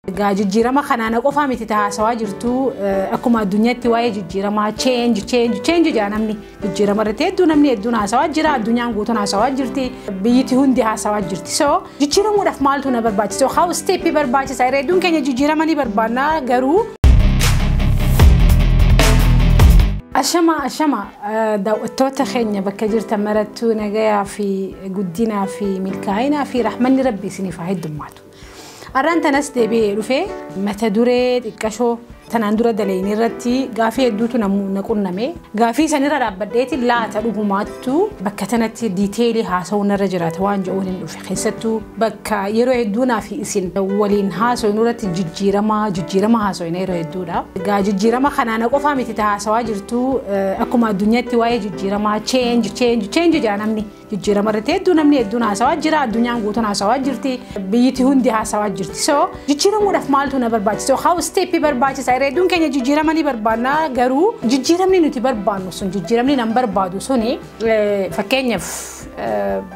Egaa jijjiirama kanaana qofaa miti haasawaa jirtu, akkuma addunyaatti waa'ee jijjiiramaa, change, change, change jira. Namni jijjiirama irratti hedduu, namni hedduun haasawaa jira, addunyaan guutuun haasawaa jirti, biyyiti hundi haasawaa jirti. So jijjiiramuudhaaf maaltu na barbaachisa? How step barbaachisa? Hedduun keenya jijjiirama ni barbaanna garuu. Ashama, ashama, daawwattoota keenya bakka jirtan marattuu, nagayaa fi guddinaa fi milkaa'inaa fi rahmanni Rabbi isiniif haa heddummaatu. Har'aan tanas deebi'ee dhufee mata duree xiqqashoo tanaan dura dalayni irratti gaafii hedduutu na qunname. Gaafii sanirra dhaabbadheeti laata dhugumaattu bakka tanatti detail haasa'uun irra jiraata waan jedhuun hin dhufe. Keessattuu bakka yeroo hedduu naa fi isin waliin haasa'u irratti jijjiirama, jijjiirama haasa'u yeroo hedduudha. Egaa jijjiirama kanaana qofaa miti haasawaa jirtu, akkuma addunyaatti waa'ee jijjiiramaa, change, change, change jira. Namni jijjiirama irratti hedduu, namni hedduun haasawaa jira, addunyaan guutuun haasawaa jirti, biyyiti hundi haasawaa jirti. So jijjiiramuudhaaf maaltu na barbaachisa? How step barbaachisa? Hedduun keenya jijjiirama ni barbaanna garuu jijjiiramni nuti barbaannu sun, jijjiiramni nan barbaadu suni, fakkeenyaaf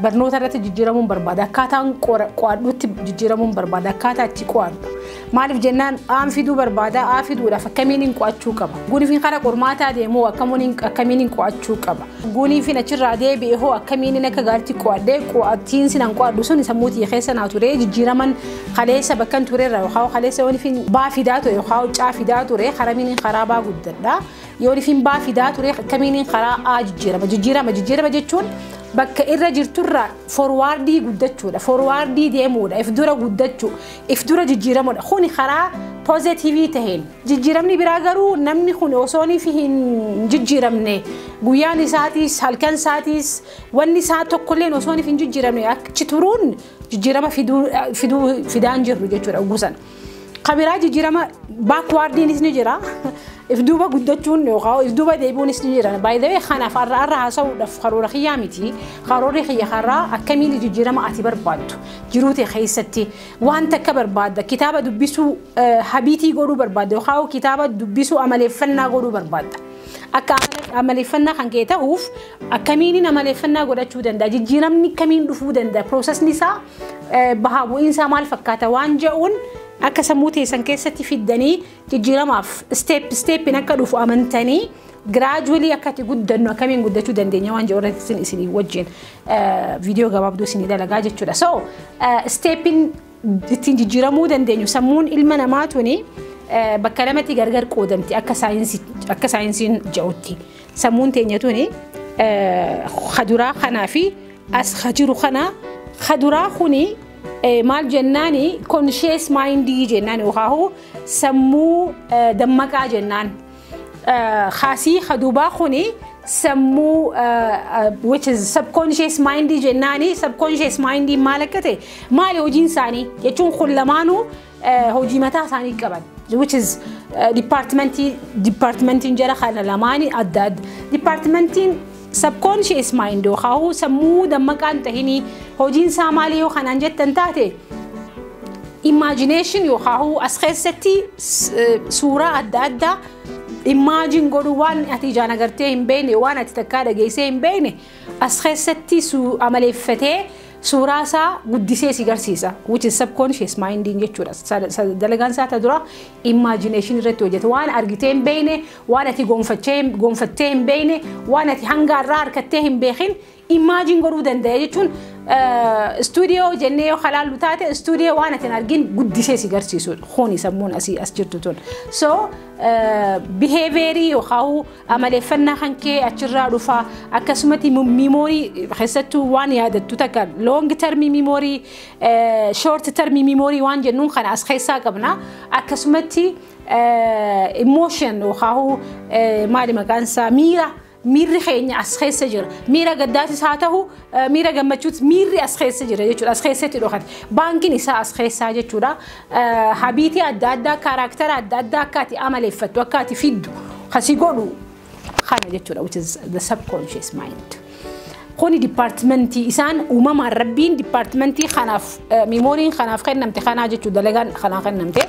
barnoota irratti jijjiiramuun barbaada, akkaataan qo'adhutti jijjiiramuun barbaada, akkaataa itti qo'adhu. Maaliif jennaan, aan fiduu barbaada, aa fiduudhaaf akkamiin hin qo'achuu qaba? Guniifin karaa qormaataa deemuu akkamiin hin qo'achuu qaba? Guniifin achirraa deebi'e hoo akkamiin akka gaariitti qo'adhee qo'attiinsi nan qo'adhu sun sammuu tiyya keessa naa ture? Jijjiiraman kaleessa bakkan turerra yookaan kaleessa yoonifin baa fidaa ture yookaan caa fidaa ture, karamiin karaa baa guddadha? Yoonifin baa fidaa ture, akkamiin karaa aa jijjiirama? Jijjiirama, jijjiirama jechuun bakka irra jirturraa forward guddachuudha, forward deemuudha, if dura guddachuu, if dura jijjiiramuudha. Kuni karaa positive taheen. Jijjiiramni biraa garuu namni kun osoo hin jijjiiramne, guyyaan isaatiis halkan isaatiis wanni isaa tokkolleen osoo hin jijjiiramne achi turuun jijjiirama fiduu fidaan jirru jechuudha gusan. Kabiraa jijjiirama backwardiinis ni jira. If duuba guddachuun yookaan if duuba deebi'uunis ni jira. By the way, kanaaf har'a har'a haasa'uudhaaf karoora kiyyaa miti. Karoorri kiyya har'aa akkamiin jijjiirama ati barbaaddu jiruu ta'e keessatti waan takka barbaadda, kitaaba dubbisuu habit godhuu barbaadda yookaan kitaaba dubbisuu amaleeffannaa godhuu barbaadda. Akka amaleeffannaa kan kee ta'uuf akkamiin amaleeffannaa godhachuu danda'a? Jijjiiramni kamiin dhufuu danda'a? Processni isaa, bahaa bu'iinsaa maal fakkaata waan jedhuun akka sammuu teessan keessatti fiddanii, jijjiiramaaf step stepiin akka dhufu amantanii, gradually akka itti guddannu, akkamiin guddachuu dandeenya waan jedhu irratti isinii wajjin viidiyoo gabaabduu isinii dalagaa jechuudha. So stepiin ittiin jijjiiramuu dandeenyu, sammuun ilma namaa tuni bakka lamatti gargar qoodamti akka saayinsiin jedhutti. Sammuun teenya tuni kaduraa kanaa fi as jiru kana. Kaduraa kuni maal jennaani? Conscious mind jennaan yookaan sammuu dammaqaa jennaan. Kaasii kadubaa kuni sammuu, which is subconscious mind jennaani. Subconscious mind maal akka ta'e, maali hojiin isaanii jechuun, kun lamaanuu hojii mataa isaanii qaban, which is departmentiin jara kana lamaanii adda adda. Departmentiin subconscious mind yookaan sammuu dammaqaan tahinii hojiin isaa maali yoo kanaan jettan taate, imagination yookaan as keessatti suuraa adda addaa imagine godhuu, waan ati ijaan agartee hin beekne, waan ati takkaa dhageessee hin beekne as keessatti amaleeffatee suuraa isaa guddisee si garsiisa, which is subconscious minding jechuudha. Dalagaan isaa ta dura imagination irratti hojjeta. Waan argitee hin beekne, waan ati gonfattee hin beekne, waan ati hanga irraa harkattee hin beekin imagine godhuu danda'a jechuun, istuudiyoo jennee yoo halaallu taate, istuudiyoo waan ati hin argin guddisee si garsiisudha. Kuni sammuun asii as jirtu tun. So behavior yookaan amaleeffannaa kan kee achirraa dhufa. Akkasumatti memory keessattuu waan yaadattu takka, long term memory, short term memory waan jennuun kana as keessaa qabna. Akkasumatti emotion yookaan maali maqaan isaa, miira, miirri keenya as keessa jira. Miira gaddaatis haa ta'u, miira gammachuutis, miirri as keessa jira jechuudha. As keessatti dhokate. Baankiin isaa as keessaa jechuudha. Habit adda addaa, character adda addaa akka ati amaleeffattu, akka ati fiddu, kasii godhu kana jechuudha, which is the subconscious mind. Kuni departmentii isaan uumamaan Rabbiin departmentii kanaaf, memoryn kanaaf kennamte kanaa jechuudha, dalagaan kanaaf kennamte.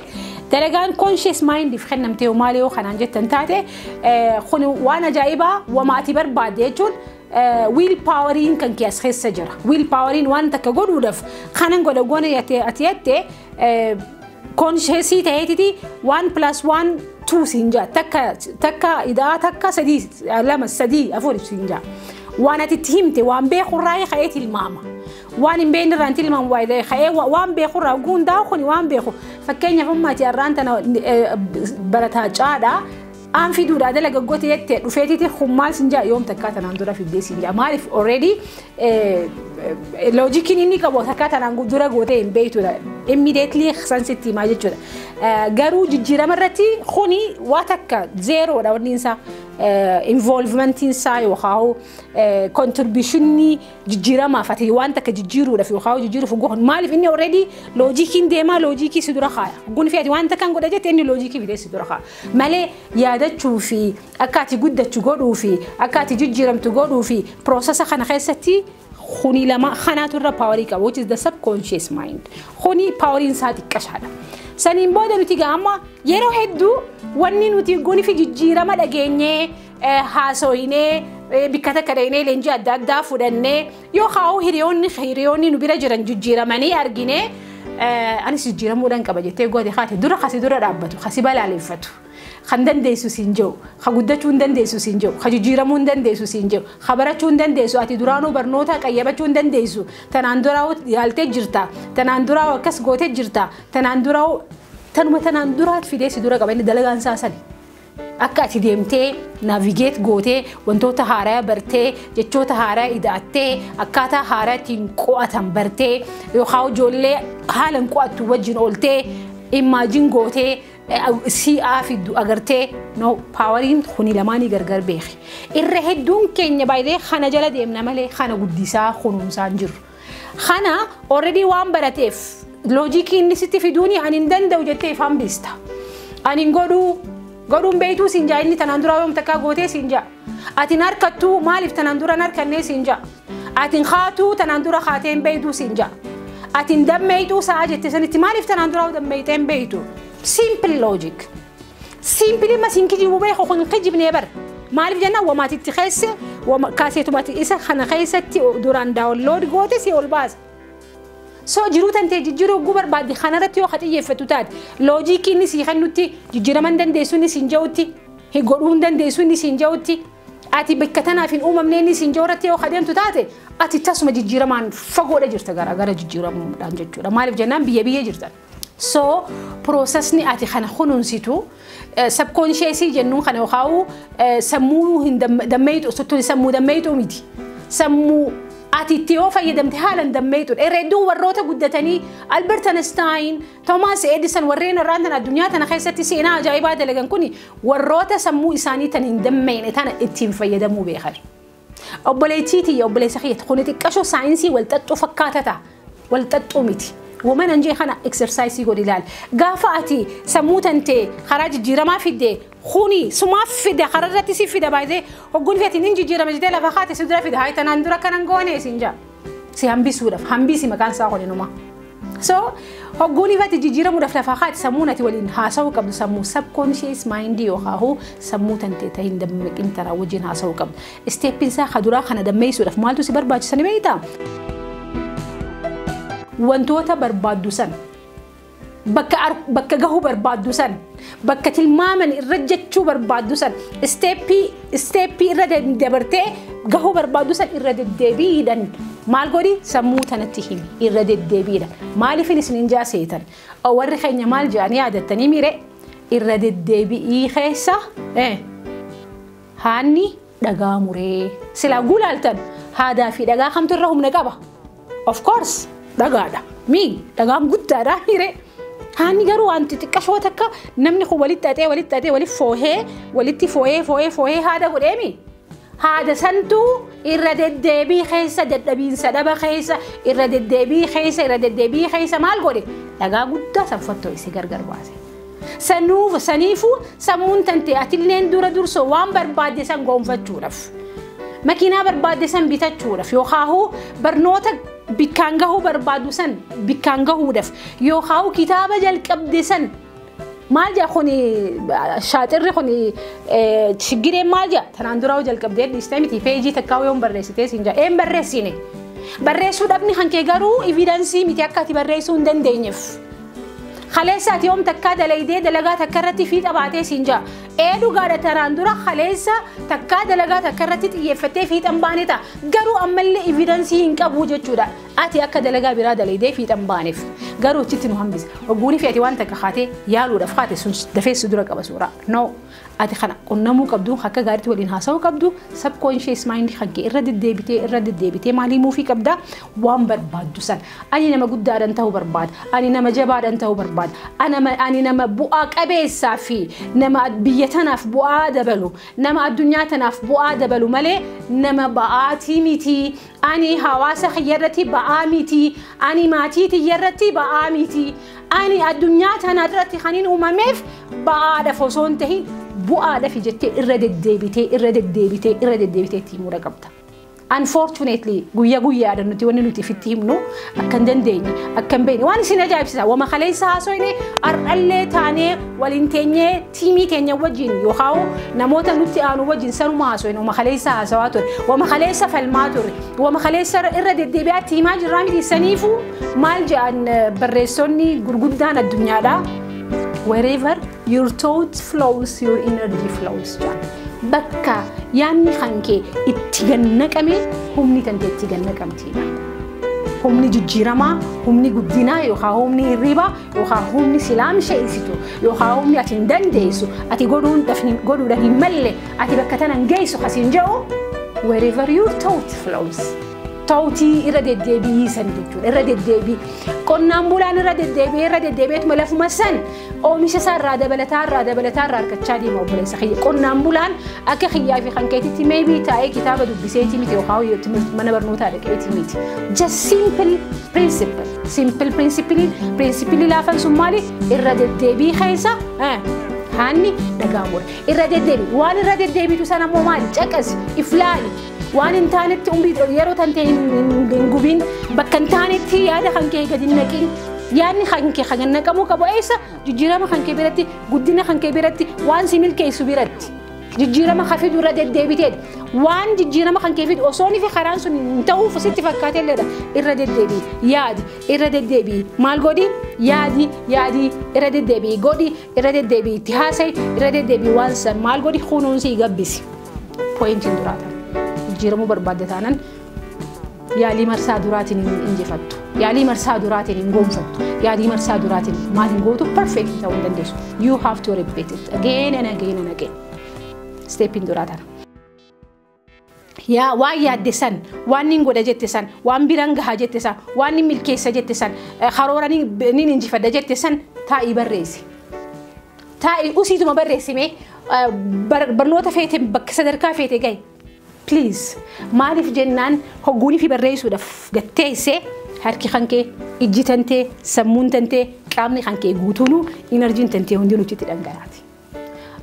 Dalagaan conscious mindiif kennamte maali yoo kanaan jettan taate, kuni waan ajaa'ibaa wama ati barbaadde jechuun, will poweriin kan kee as keessa jira. Will poweriin waan takka godhuudhaaf kanan godha goone ati jette. Conscious ta'eetiti 1 + 1 2 siin jaa, takka idaa takka 3 2 3 4 siin jaa. Waan ati itti himte waan beekurraa ka'ee tilmaama. Waan hin beekne irraan tilmaamu waayee ka'ee waan beekurraa hundaa kuni waan beeku. Fakkeenyaaf ammaati har'aan tana barataa caadhaa aan fiduudhaa dalaga gote jettee dhufeetiti kun maal siin jaa yoom takkaa tanaan dura fiddee siin jaa. Maaliif already loojikiin inni qabu takkaa tanaan dura gootee hin beektudha. Immediately san sitti himaa jechuudha. Garuu jijjiirama irratti kuni waa takka zeeroodha wanni isaa. Involvementiin isaa yookaan contributionii jijjiiramaaf ati waan takka jijjiiruudhaaf yookaan jijjiiruuf goon maaliif inni already loojikiin deemaa loojikii si dura kaaya. Gun fi ati waan takka godha jette inni loojikii fidee si dura kaaya. Malee yaadachuu fi akka ati guddachuu godhuu fi akka ati jijjiiramtu godhuu fi processa kana keessatti kuni lama kanaatu irra powerii qaba, which is the subconscious mind. Kuni poweriin isaa xiqqashaadha. Saniin booda nuti amma yeroo hedduu wanni nuti guni fi jijjiirama dhageenyee haasoyinee bikka takka dhaqnee leenjii adda addaa fudhannee yookaan hiriyoonni nu bira jiran jijjiiramanii arginee anis jijjiiramuudhaan qaba jettee goote haate dura kasi dura dhaabbatu kasi balaaleffatu. Kan dandeessu siin jiru, kan guddachuu hin dandeessu siin jiru, kan jijjiiramuu hin dandeessu siin jiru, kan barachuu hin dandeessu, ati duraanuu barnoota qayyabachuu hin dandeessu, tanaan duraa yaaltee jirta, tanaan duraa akkas gootee jirta, tanaan duraa tanuma tanaan duraat fidee si dura qaba inni dalagaan isaa sani. Akka ati deemtee navigate gootee wantoota haaraa bartee jechoota haaraa ida'attee akkaataa haaraa ittiin qo'atan bartee yookaan ijoollee haalan qo'attu wajjin ooltee imagine gootee si'aa fiddu agartee no poweriin kuni lamaanii gargar beeki. Irra hedduun keenya baay'ee kana jala deemna malee kana guddisaa kunuunsaa hin jirru. Kana already waan barateef loojikii inni sitti fiduuni ani hin danda'u jettee ifaan biista. Ani hin godhuu godhuun beektuu siin jaa inni tanaan dura yoom takkaa gootee siin jaa. Ati hin harkattuu maaliif tanaan dura hin harkannee siin jaa. Ati hin haatuu tanaan dura haatee hin beektuu siin jaa. Ati hin dammeeytuu sa'a jette sanitti maaliif tanaan dura dammeeytee hin beektu. Simple logic. Simple ma siin kijibu beeku kun kijibnee bar. Maaliif jennaan wamaatitti keesse kaaseetumatti isa kana keessatti duraan download goote si ol baasa. So jiruu tantee jijjiiruu oguu barbaadde kanarratti yoo xiyyeeffattu taate loojikii inni sii kennutti jijjiirama hin dandeessu inni siin jirutti godhuu hin dandeessu inni siin jirutti ati bakka tanaaf hin uumamne inni siin jirutti yoo adeemtu taate ati tasuma jijjiiramaan fagoodha jirta gara jijjiiramuudhaan jechuudha. Maaliif jennaan biyya biyya jirtan. So processni ati kana kunuunsitu subconsciously jennuun kana yookaan sammuu hin dammeeytu sammuu dammeeytu miti. Sammuu ati itti yoo fayyadamte haalan dammeeytudha. Irra hedduu warroota guddatanii Albert Einstein, Thomas Edison warreen irraan tana addunyaa tana keessatti seenaa ajaa'ibaa dalagan kuni warroota sammuu isaanii tan hin dammeeyne tana ittiin fayyadamuu beekan. Obboleettii tiyya obboleessa kiyya kuni xiqqashoo saayinsii wal xaxxuu fakkaata ta'a. Wal xaxxuu miti. Woman anjee kana exercise godhi ilaali. Gaafa ati sammuu tantee karaa jijjiiramaa fidde kuni sumaaf fide karaa irratti si fida baay'ee hogguun fi ati hin jijjiirama jettee lafa kaate si dura fida haa tanaan dura kanan goone siin jaa. Si hambisuudhaaf hambisi maqaan isaa kun inuma. So hogguun fi ati jijjiiramuudhaaf lafa kaate sammuun ati waliin haasa'uu qabdu sammuu subconscious mind yookaan sammuu tantee ta'e hin dammaqin taraa wajjin haasa'uu qabdu. Steppiin isaa kaduraa kana dammeessuudhaaf maaltu si barbaachisa ni beektaa? Wantoota barbaaddu san bakka gahuu barbaaddu san bakka tilmaaman irra jechuu barbaaddu san steppii irra dabartee gahuu barbaaddu san irra deddeebiidhaan maal godhi sammuu tanatti himi irra deddeebiidhaan maaliif isin hin jaaseetan warri keenya maal jedhanii yaadattanii miire irra deddeebi'ii keessa haanni dhagaa muree silaa gulaaltan haadaa fi dhagaa kamtu irra humna qaba of course. Dhagaadha. Mii dhagaan guddaadha miire. Haanni garuu wanti xiqqashoo takka namni kun walitti xaxee walitti xaxee walitti foohee walitti foohee foohee foohee haada godheemi. Haada santuu irra deddeebii keessa dadhabiinsa dhaba keessa irra deddeebii keessa irra deddeebii keessa maal godhe dhagaa guddaa san fotto'ise gargar baase. Saniifuu sammuun tantee atilleen dura dursoo waan barbaadde san goonfachuudhaaf. Makiinaa barbaadde san bitachuudhaaf yookaan barnoota bikkaan gahuu barbaadu san bikkaan gahuudhaaf yookaan kitaaba jalqabde san maal jedha kuni shaaxirri kuni shiggireen maal jedha tanaan duraa jalqabdee dhiistee miti peejii takkaa yoon barreessitee siin jedha een barreessine barreessuu dhabni kan kee garuu evidensii miti akka ati barreessuu hin dandeenyeef. Kaleessa ati yoom takkaa dalaydee dalagaa takka irratti fiixa baatee siin jaa. Ee, dhugaadha, tanaan dura kaleessa takkaa dalagaa takka irratti xiyyeeffattee fiixan baane ta'a. Garuu ammallee evidence hin qabu jechuudha. Ati akka dalagaa biraa dalaydee fiixan baaneef. Garuu achitti nu hambisa. Ogguunii fi ati waan takka kaatee yaaluudhaaf kaate sun dafee si dura qaba suuraa. No. Ati kana qunnamuu qabdu, akka gaariitti waliin haasa'uu qabdu, subconscious mind kan kee irra deddeebitee irra deddeebitee maal himuufii qabda? Waan barbaaddu san. Ani nama guddaadhaan ta'uu barbaada. Ani nama jabaadhaan ta'uu barbaada. Ani nama bu'aa qabeessaa fi nama biyya tanaaf bu'aa dabalu, nama addunyaa tanaaf bu'aa dabalu malee nama ba'aatii miti. Ani hawaasa kiyya irratti ba'aa miti. Ani maatii tiyya irratti ba'aa miti. Ani addunyaa tana irratti kan hin uumameef ba'aadhaaf osoo hin tahin bu'aadhaaf jettee irra deddeebitee irra deddeebitee irra deddeebitee itti himuudha qabda. Unfortunately, guyyaa guyyaadhaan nuti wanni nuti ifitti himnu akka hin dandeenye, akka hin beekne waan isin ajaa'ibsiisa. Wama kaleessa haasofne har'allee taanee waliin teenyee tiimii keenya wajjin yookaan namoota nutti aanu wajjin sanuma haasofne. Wama kaleessa haasawaa ture, wama kaleessa falmaa ture, wama kaleessa irra deddeebi'aa itti himaa jirraa miti. Saniifuu maal jedhan barreessonni gurguddaan addunyaadhaa? "Wherever your thought flows, your energy flows" jedhan. Bakka yaadni kan kee itti gannaqame humni tante itti gannaqamtiidha. Humni jijjiiramaa, humni guddinaa yookaan humni hirribaa yookaan humni silaamsheessitu yookaan humni ati hin dandeessu, ati godhuudhaan hin malle, ati bakka tana hin geessu kasiin jedhu, wherever your thought flows. Thoughtii irra deddeebi'ii san jechuudha. Irra deddeebii. Qonnaan bulaan irra deddeebi'ee irra deddeebi'eetuma lafuma san oomisha isaa irraa dabalataa irraa dabalataa irraa argachaa deema, obboleessa kiyya. Qonnaan bulaan akka kiyyaa fi kan keetitti maybe taa'ee kitaaba dubbiseetii miti yookaan mana barnootaa dhaqeetii miti. Just simple principle. Simple principle. Principle laafan sun maali? Irra deddeebii keessa haanni dhagaa mura. Irra deddeebi. Waan irra deddeebitu sana immoo maali? Caqasi. Iflaali. Waan hin taanetti umrii yeroo tan ta'e hin gubiin, bakka hin taanetti yaada kan kee gadi hin naqin. Yaadni kan kee kan naqamuu qabu eessa? Jijjiirama kan kee biratti, guddina kan kee biratti, waan si milkeessu biratti. Jijjiirama kan fidu irra deddeebiteedha. Waan jijjiirama kan kee fidu osoo fi karaan sun hin ta'uuf sitti fakkaate illeedha. Irra deddeebii yaadi, irra deddeebii maal godhi, yaadi, yaadi, irra deddeebii godhi, irra deddeebii itti haasa'i, irra deddeebii waan san maal godhi, kunuunsii gabbisi. Pointiin duraata. Jijjiiramuu barbaadde taanan yaalii marsaa duraatiin hin injifattu. Yaalii marsaa duraatiin hin goonfattu. Yaalii marsaa duraatiin maal hin gootu, perfect ta'uu hin dandeessu. You have to repeat it again and again and again. Steppiin duraa tana. Yaa waan yaadde san, waan nin godha jette san, waan biran gaha jette san, waan nin milkeessa jette san, karoora nin injifadha jette san taa'ii barreessi. Taa'ii usiituma barreessimee barnoota feete bakka sadarkaa feete gahe. Please, maaliif jennaan hogguunii fi barreessuudhaaf gatteessee harki kan kee, ijji tantee, sammuun tantee, qaamni kan kee guutuunuu, energyn tantee hundinuu itti dhangalaati.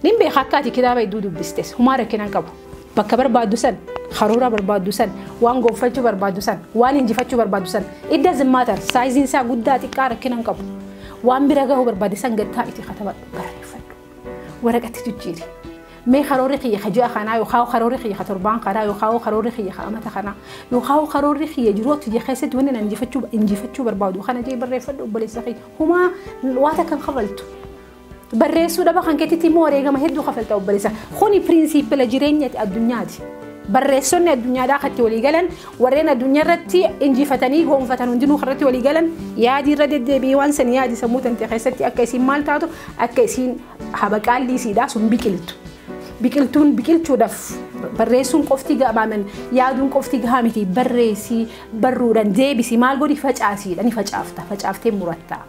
Nin beeka akka ati kitaaba hedduu dubbistes, humaa rakkina hin qabu. Bakka barbaaddu san, karoora barbaaddu san, waan gonfachuu barbaaddu san, waan injifachuu barbaaddu san, it doesn't matter, sizeiin isaa guddaa xiqqaa rakkina hin qabu. Waan bira gahuu barbaadde san gattaa itti katabadhu, barreeffadhu. Waraqatti jijjiiri. Mee karoorri kiyya ka ji'a kanaa yookaan karoorri kiyya ka torbaan kanaa yookaan karoorri kiyya ka amata kanaa yookaan karoorri kiyya jiruu tiyya keessatti wanni injifachuu barbaadu kana jee barreeffadhu, obboleessa kiyya, humaa waa takka hin kafaltu. Barreessuu dhaba kan keetitti immoo wareegama hedduu kafalta, obboleessa. Kuni principle jireenyati addunyaati. Barreessonni addunyaadhaa katti walii galan, warreen addunyaa irratti injifatanii goonfatan hundinuu irratti walii galan, yaadii irra deddeebi'ee waan san yaadi sammuu tante keessatti akka isiin maal taatu, akka isiin habaqaalli isiidhaa sun biqiltu. Biqiltuun biqilchuudhaaf barreessuun qofti gabaaman, yaaduun qofti gahaa miti. Barreessii, barruudhaan deebisi, maal godhi, facaasiidha, ni facaafta, facaaftee muratta.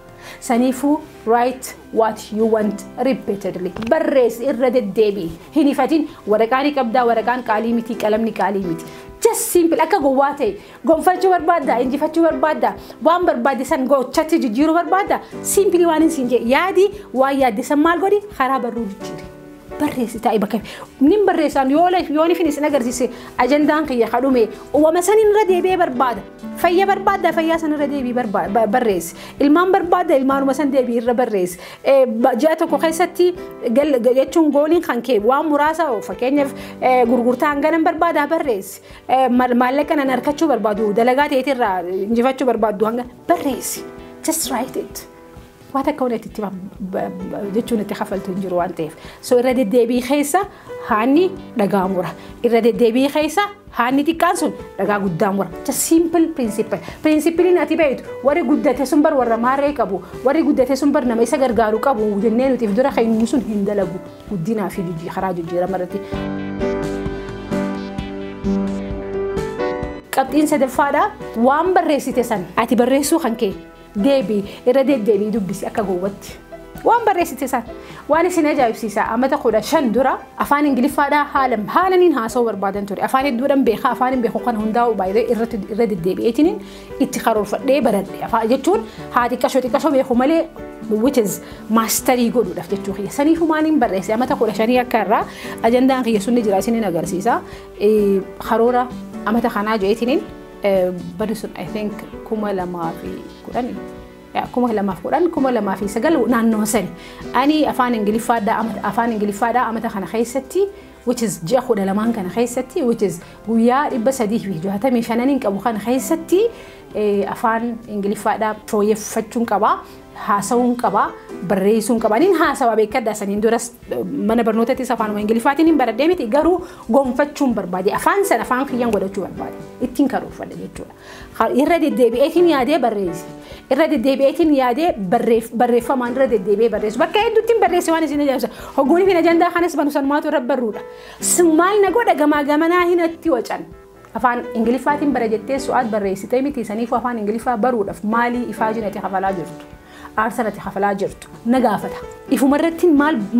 Saniifuu write what you want repeatedly. Barreessi, irra deddeebi'i. Hin ifatin. Waraqaa ni qabdaa, waraqaan qaalii miti, qalamni qaalii miti. Just simple, akka gowwaa ta'e gonfachuu barbaadda, injifachuu barbaadda, waan barbaadde san gochatti jijjiiruu barbaadda. Simply waan hin siin jedhe yaadi, waan yaadde san maal godhi, karaa barruu jijjiiri. Barreessi, taa'e bakka nin barreessaan yoo yoon ifin isin agarsiise ajandaan kiyya kadhume uwwama san irra deebi'ee barbaada. Fayya barbaadda, fayyaa san irra deebi'ee barreessi. Ilmaan barbaadda, ilmaanuma san deebi'ee irra barreessi. Ji'a tokko keessatti jechuun goaliin kan kee waan muraasa, fakkeenyaaf gurgurtaa hanganan barbaada, barreessi. Maallaqa nan harkachuu barbaadu, dalagaa ta'eetirraa injifachuu barbaadu hanga barreessi. Just write it. Waan akka wanti itti jechuun itti kafaltu hin jiru waan ta'eef. So irra deddeebii keessa haanni dhagaa mura. Irra deddeebii keessa haanni xiqqaan sun dhagaa guddaa mura. Just simple principle. Principleiin ati beektu warri guddate sun bar warra maarree qabu, warri guddate sun bar nama isa gargaaru qabu jennee nutiif dura keenyu sun hin dalagu guddinaa fi karaa jijjiirama irratti. Qabxiin sadaffaadha waan barreessite san ati barreessuu kan kee deebii irra deddeebii dubbisi akka gowwatti. Waan barreessite san waan isin ajaa'ibsiisa amata 15 dura afaan Ingiliffaadhaa haalaniin haasa'uu barbaadan ture. Afaan hedduudhaan beekaa afaan hin beeku kan hundaa'u baay'ee irra deddeebi'eetiin itti karoorfadhee baradhe. Afaan jechuun haa xiqqashoo xiqqashoo beeku malee which is mastery godhuudhaaf jechuu kiyya. Saniifuu maaliin barreesse amata 15 akka irraa ajandaan kiyya sunni jira isiniin agarsiisa. Karoora amata kanaa je'eetiniin bari sun I think 2010 2010 2009 naannoo sani. Ani afaan Ingiliffaadhaa amata kana keessatti which is ji'a 12 kana keessatti which is guyyaa 365 qabu kana keessatti afaan Ingiliffaadhaa fooyyeffachuun qaba. Haasa'uun qaba, barreessuun qaba. Nin haasawaa beekadhaa saniin duras mana barnootattis afaanuma Ingiliffaatiin hin baradhee miti garuu gonfachuun barbaade. Afaan sana afaan kiyyaan godhachuu barbaade. Ittiin karoorfadhe jechuudha. Irra deddeebi'eetiin yaadee barreesse. Irra deddeebi'eetiin yaadee barreeffamaan irra deddeebi'ee barreessu. Bakka hedduutti barreesse waan isin ajaa'ibsa. Hogguunii fi ajandaa kanas banu sanumaatu irra barruudha. Maal na godha gamaa gamanaa hinatti wacan. Afaan Ingiliffaatiin bara jettee su'aat barreessitee miti saniifuu afaan Ingiliffaa baruudhaaf maalii ifaajin ati kafalaa jirtu. Aarsaa irratti kafalaa jirtu na gaafata. Ifumarratti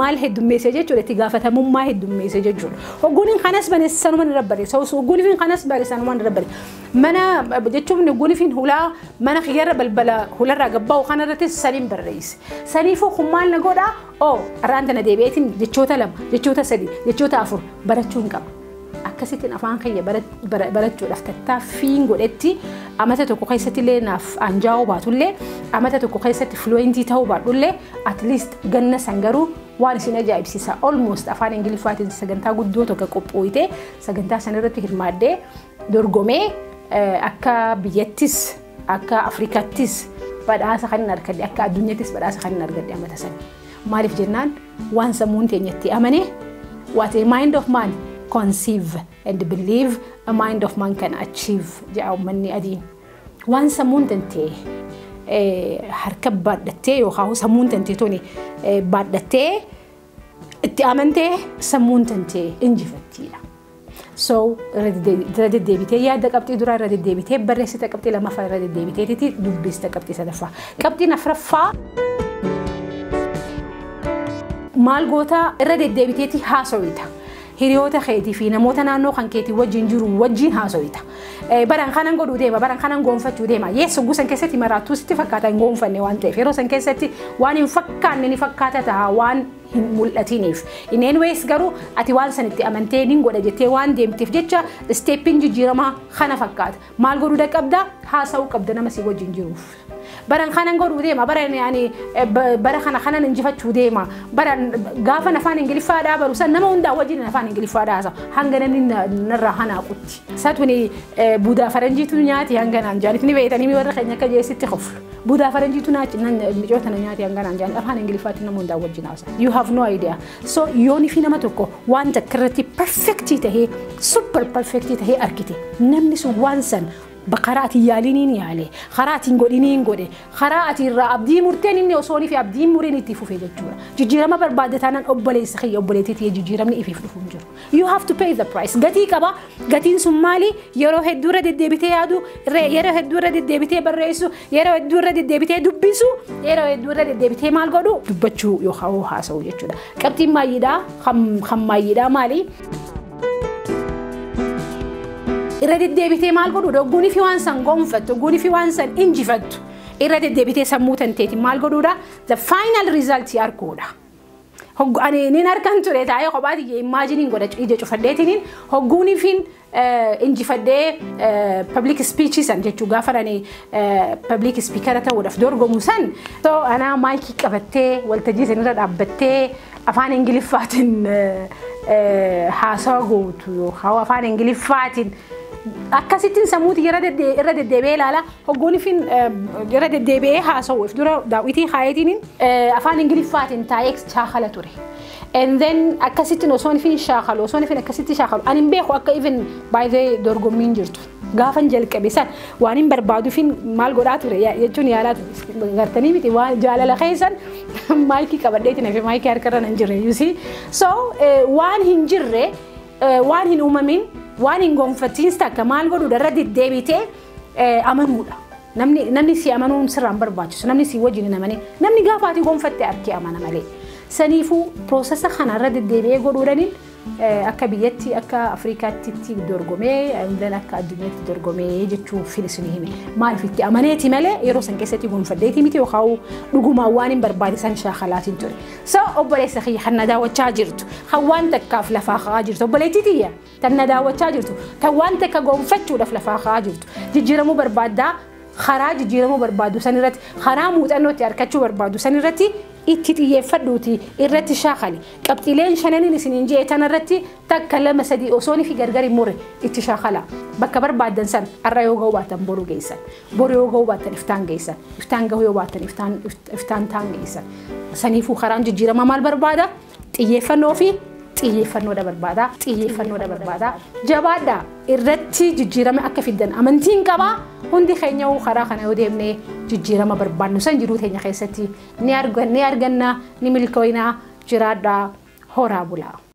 maal heddummeesse jechuudha itti gaafatamummaa heddummeesse jechuudha. Hogguuniin kanas bane sanumaan irra barreessa. Hogguuniin kanas bane sanumaan irra barreessa. Mana jechuun hogguuniin hulaa mana kiyyarra balbala hularraa gabbaa'u kanarratti saniin barreesse. Saniifuu kun maal na godhaa? Oo irraan tana deebi'eetiin jechoota 2, jechoota 3, jechoota 4 barachuun qaba. Akkasittiin afaan kiyya barachuudhaaf tattaaffiin godhetti amata tokko keessatti illee naaf anjaa'uu baatullee amata tokko keessatti fluentii ta'uu baadhullee at least ganna san garuu waan isin ajaa'ibsiisa. Almost afaan Ingiliffaatiin sagantaa guddoo tokko qophooyitee sagantaa san irratti hirmaaddee dorgomee akka biyyattis akka Afrikaattis badhaasa kan hin argadhe akka addunyaattis badhaasa kan hin argadhe amata san. Maaliif jennaan waan sammuun teenyatti amane what a mind of man conceive and believe a mind of man can achieve jedha uummanni adiin. Waan sammuun tantee harka baadhattee yookaan sammuun tantee tuni baadhattee itti amantee sammuun tantee injifattiidha. So irra deddeebitee yaada qabxii duraa irra deddeebitee barreessita qabxii lammaffaa irra deddeebiteetiti dubbista qabxii sadaffaa. Qabxiin afuraffaa maal goota irra deddeebiteeti haasawita. Hiriyoota keetii fi namoota naannoo kan keetii wajjin jiru wajjin haasawita. Baran kanan godhuu deema, baran kanan goonfachuu deema. Yes, hogguu san keessatti maraattuu sitti fakkaata hin goonfanne waan ta'eef. Yeroo san keessatti waan hin fakkaanne ni fakkaata ta'a waan hin mul'atiniif. In anyways garuu ati waan sanitti amantee nin godha jettee waan deemteef jecha steppiin jijjiiramaa kana fakkaata. Maal godhuu qabda? Haasa'uu qabda nama si wajjin jiruuf. Baran kanan godhuu deema, baran yaani bara kana kanan injifachuu deema. Baran gaafa afaan Ingiliffaadhaa baru san nama hundaa wajjin afaan Ingiliffaadhaa haasa'u. Hanga namni narraa hanaaqutti. Satuni budaa faranjiitu nyaati hanga naan jaaniif ni beeytanii warra keenya akka jeesitti koflu. Budaa faranjiitu micoota na nyaati hanga naan jaaniif afaan Ingiliffaatti nama hundaa wajjin haasa'u. You have no idea. So yooni fi nama tokko waan takka irratti perfectii tahee super perfectii tahee argite. Namni sun waan san karaa ati yaaliin yaale, karaa ati godhiniin godhe, karaa ati irraa abdii murteen inni osoo fi abdiin muriin itti fufee jechuudha. Jijjiirama barbaadde taanaan obboleessa kiyya obboleettii tiyya jijjiiramni ifiif dhufu hin jiru. You have to pay the price. Gatii qaba. Gatiin sun maali? Yeroo hedduu irra deddeebitee yaadu, yeroo hedduu irra deddeebitee barreessu, yeroo hedduu irra deddeebitee dubbisu, yeroo hedduu irra deddeebitee maal godhu? Dubbachuu yookaan haasa'uu jechuudha. Qabxiin maayyiidhaa kan maayyiidhaa maali? Irra deddeebitee maal godhu? Hogguunii fi waan san gonfattu, hogguunii fi waan san injifattu. Irra deddeebitee sammuu tanteeti maal godhuudha? The final result arguudha. Ani nin harkan ture taa'ee kophaa tiyya imaajiniin godha ija cufadheetiniin hogguunii fi injifadhee public speech san jechuu gaafa ani public speaker ta'uudhaaf dorgomu san. So anaa maayikii qabattee waltajjii sanirra dhaabbattee afaan Ingiliffaatiin haasawa gootu yookaan afaan Ingiliffaatiin Akkasittiin sammuuti irra deddeebi'ee ilaala. Hoggoon ifin irra deddeebi'ee haasa'u if dura daawwitii haayetiin afaan Ingiliffaatiin taa'ee shaakala ture. And then akkasittiin osoon ifin shaakalu, osoon ifin akkasitti shaakalu, ani hin beeku akka even by the dorgommiin jirtu. Gaafan jalqabe san waan hin barbaaduufin maal godhaa ture jechuun yaalaa ture. Gartanii miti waan jaalala keessan maayikii qabadheetiin hafe, maayikii harkarra nan jirre, you see. So waan hin jirre, waan hin uumamin, waan hin gonfatiin takka maal godhuudha? Irra deddeebitee amanuudha. Namni si amanuun sirraan barbaachisu, namni si wajjin hin amanin, namni gaafa ati gonfatte harkee amana malee. Saniifuu process kana irra deddeebi'ee godhuudhaniin akka biyyatti, akka Afrikaatti dorgomee, then akka addunyaatti dorgomee jechuun isinii hime. Maaliif? Itti amaneeti malee yeroo san keessatti gonfadheeti miti yookaan dhugumaan waan hin barbaachisan shaakalaatiin ture. So obboleessa kiyya kan na daawwachaa jirtu, kan waan takkaaf lafaa ka'aa jirtu, obboleettii tiyya tan na daawwachaa jirtu, tan waan takka gonfachuudhaaf lafaa ka'aa jirtu, jijjiiramuu barbaaddaa, karaa jijjiiramuu barbaadu san irratti, karaa muuxannootti argachuu barbaadu san irratti itti xiyyeeffadhuuti irratti shaakali. Qabxiileen shananiin isiniin jee tan irratti takka, lama, sadii osoon fi gargar hin murre itti shaakala. Bakka barbaaddan san har'a yoo ga'uu baatan boru geessan, boru yoo ga'uu baatan iftaan geessan, iftaan gahuu yoo baatan iftaan taan geessan. Saniifuu karaan jijjiiramaa maal barbaada? Xiyyeeffannoo fi xiyyeeffannoodha barbaada, xiyyeeffannoodha barbaada. Jabaadha, irratti jijjiirama akka fiddan amantiin qabaa. Hundi keenya karaa kana yoo deemnee jijjiirama barbaannu san jiruu teenya keessatti ni arganna, ni milkooyna. Jiraadhaa, horaa bulaa.